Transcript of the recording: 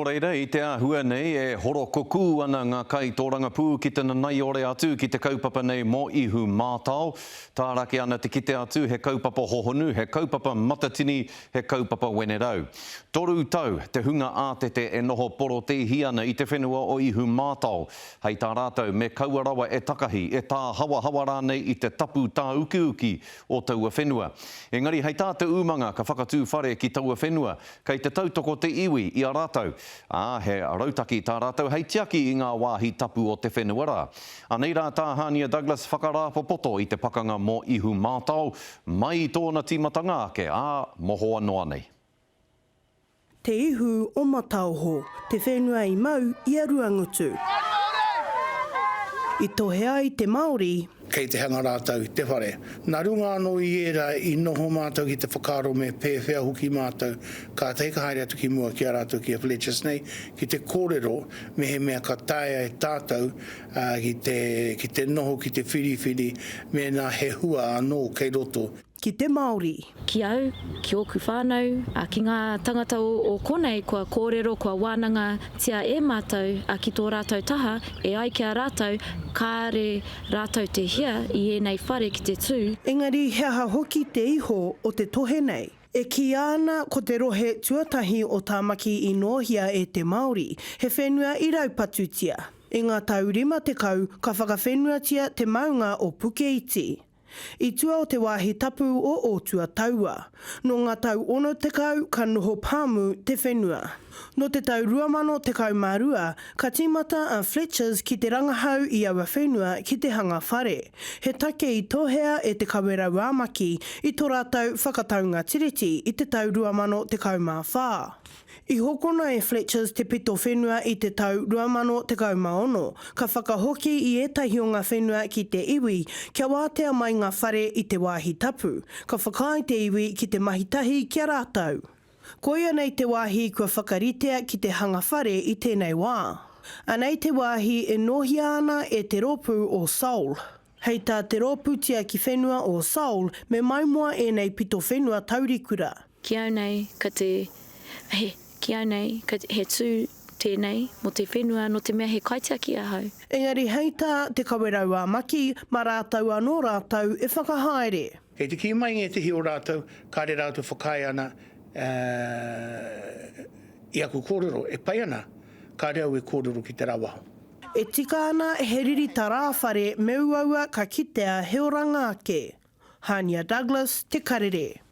reira, i te āhua nei, e horokukū ana ngā kaitōrangapū ki te nanaiore atu ki te kaupapa nei mō Ihu Mātao. Tārake ana te kite atu he kaupapa hohonu, he kaupapa matatini, he kaupapa wenerau. Toru tau te hunga ātete e noho porotēhi ana i te whenua o Ihu Mātao. Hei tā rātou, me kaua rawa e takahi, e tāhawahawa rānei i te tapu tāukiuki o taua whenua. Engari hei tā te umanga ka whakatū whare ki taua whenua, Kei te tautoko te iwi i a rātou, ā, he rautaki tā rātou hei tiaki i ngā wāhi tapu o te whenua rā. Anei rā tā Hānia Douglas whakarāpopoto i te pakanga mō Ihumātao, mai i tōna tīmatanga ake, ā, mohoa noa nei. Te ihu o Mataoho, te whenua i mau i a Ruangutu. I tohe ai te Māori. Kei te hanga rātou i te whare. Nā runga anō i ērā i noho mātou ki te whakaaro me pēwhea hoki mātou, kātahi ka haere atu ki mua ki a rātou ki a Fletchers nei, ki te kōrero mehemea ka taea e tātou ki te, ki te noho ki te whiriwhiri mēnā he hua anō kei roto. Ki te Māori. Ki au, ki ōku whānau, ā, ki ngā tangata o, o konei kua kōrero, kua wānangatia e mātou, ā, ki tō rātou taha, e ai ki a rātou, kāre rātou te hia i ēnei whare ki te tū. Engari he aha hoki te iho o te tohe nei? E kīia ana ko te rohe tuatahi o Tāmaki i nōhia e te Māori, he whenua i raupatutia. I ngā tau 50 ka whakawhenuatia te maunga o Pukeiti. I tua o te wāhi tapu o Ōtuataua. Nō ngā tau 60 ka noho pāmu te whenua. Nō te tau 2012 ka tīmata a Fletchers ki te rangahau i aua whenua ki te hanga whare. He take i tohea e Te Kawerau ā Maki i tō rātou whakataunga tiriti i te tau 2014. I hokona e Fletchers te pito whenua i te tau 2016, ka whakahoki i ētahi o ngā whenua ki te iwi kia wātea mai ngā whare i te wāhi tapu, ka whakaae te iwi ki te mahi tahi ki a rātou. Koia nei te wāhi kua whakaritea ki te hanga whare i tēnei wā. Anei te wāhi e nōhia ana e te rōpū o Soul. Hei tā te rōpū tiaki whenua o Soul, me maimoa ēnei pito whenua taurikura. Ki au nei, ka te, he, ki au nei, ka, he tū tēnei mō te whenua nō te mea he kaitiaki ahau. Engari hei tā Te Kawerau ā Maki, mā rātou anō rātou e whakahaere. Kei te kī mai ngētehi o rātou kāre rātou whakaae ana i aku kōrero, e pai ana, kāre au e kōrero ki te rawaho. E tika ana he riri tarāwhare me uaua ka kitea he oranga ake. Hania Douglas, Te Karere.